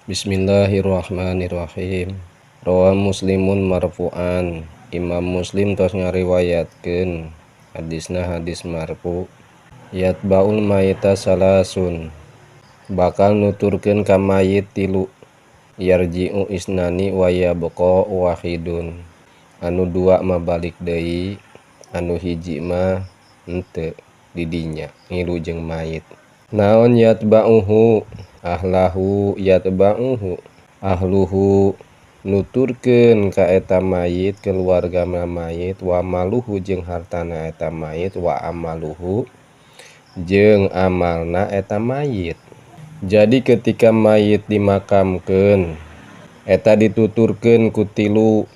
Bismillahirrahmanirrahim. Rawa Muslimun marfu'an. Imam Muslim tos ngariwayatkeun hadisna hadis marfu. Yatba'ul mayita salasun, bakal nuturkeun ka mayit tilu. Yarji'u isnani wa yabqa wahidun, anu dua mah balik deui, anu hiji mah henteu didinya ngilu jeung mayit. Naon yatba'uhu ahlahu yatba'uhu ahluhu, nuturkeun ka eta mayit keluarga mayit, wa maluhu jeung hartana eta mayit, wa amaluhu jeung amalna eta mayit. Jadi ketika mayit dimakamkeun eta dituturkeun ku tilu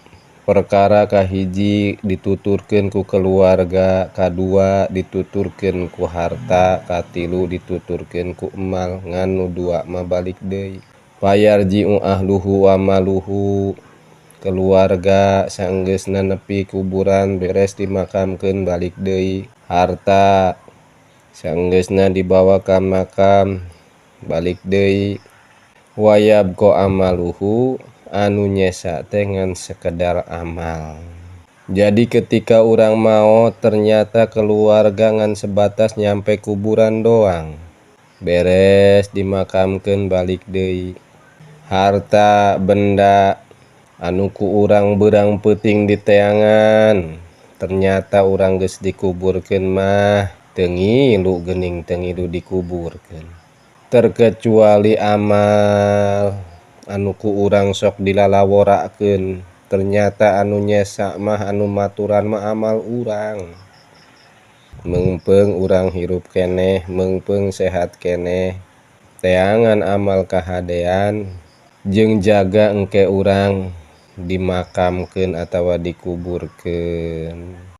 perkara. Kahiji dituturkeun ku keluarga, kadua dituturkeun ku harta, katilu dituturkeun ku emal. Ngan nu dua mah balik deui. Fayarji'u ahluhu wa maluhu, keluarga sanggeusna nepi kuburan beres dimakamkeun balik deui. Harta sanggeusna dibawa ka makam balik deui. Wayabqa amaluhu, anu nyesa teh ngan sekedar amal. Jadi ketika urang maot ternyata keluarga ngan sebatas nyampe kuburan doang, beres dimakamkeun balik deui. Harta benda anu ku urang beurang peuting diteangan, ternyata urang geus dikuburkeun mah teu ngilu geuning, teu ngilu dikuburkeun. Terkecuali amal anu ku urang sok dilalaworakeun, ternyata anu nyesa mah anu maturan mah amal urang. Meungpeung urang hirup keneh, meungpeung sehat keneh, teangan amal kahadean jeung jaga engke urang dimakamkeun atawa dikuburkeun.